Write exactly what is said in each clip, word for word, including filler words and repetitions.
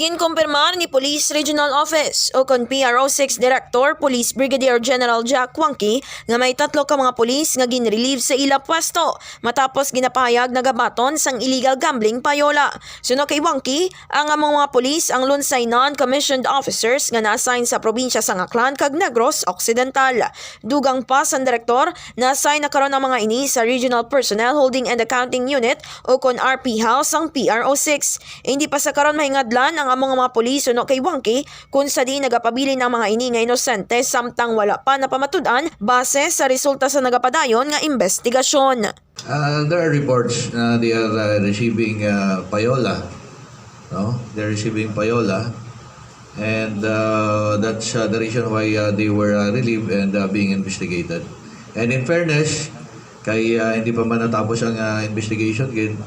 Ginkumpirmar ni Police Regional Office o kon P R O six Director Police Brigadier General Jack Wangki nga may tatlo ka mga pulis nga ginrelieve sa ila pwesto matapos ginapahayag nagabaton sang illegal gambling payola. Suno kay Wangki, ang among mga pulis ang lunsay non-commissioned officers nga na-assign sa probinsya sang Aklan kag Negros Occidental. Dugang pa sang direktor, na-assign na karon ang mga ini sa Regional Personnel Holding and Accounting Unit o kon R P House sang P R O six. Hindi pa sa karon mahingadlan ang among mga pulis suno kay Wangki kung sa diin nagapabilin ang mga ini nga inosente samtang wala pa napamatud-an base sa resulta sa nagapadayon nga imbestigasyon. Uh, there are reports na they are uh, receiving uh, payola. No? They're receiving payola. And uh, that's uh, the reason why uh, they were uh, relieved and uh, being investigated. And in fairness, kay uh, hindi pa man natapos ang uh, investigation, gin,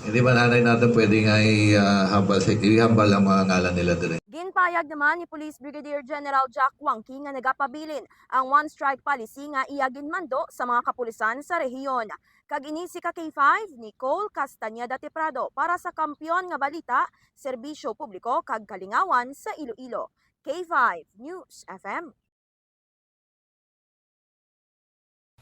hindi man anay natin pwede nga i-hambal, sa, ihambal ang mga ngalan nila dire. Ginpayag naman ni Police Brigadier General Jack Wangki nga nagapabilin ang one-strike policy nga iya ginmando sa mga kapulisan sa rehiyon. Kag ini si ka K five, Nicole Castañeda Teprado para sa Kampiyon nga Balita, Serbisyo Publiko kag Kalingawan sa Iloilo. K five News F M.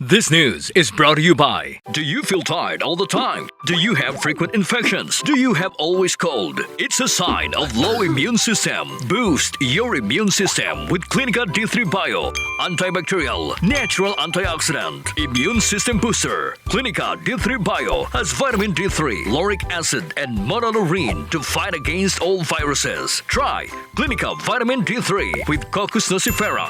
This news is brought to you by. Do you feel tired all the time? Do you have frequent infections? Do you have always cold? It's a sign of low immune system. Boost your immune system with Clinica D three Bio. Antibacterial, natural antioxidant, immune system booster. Clinica D three Bio has vitamin D three, lauric acid, and monolaurin to fight against all viruses. Try Clinica Vitamin D three with Cocos nucifera.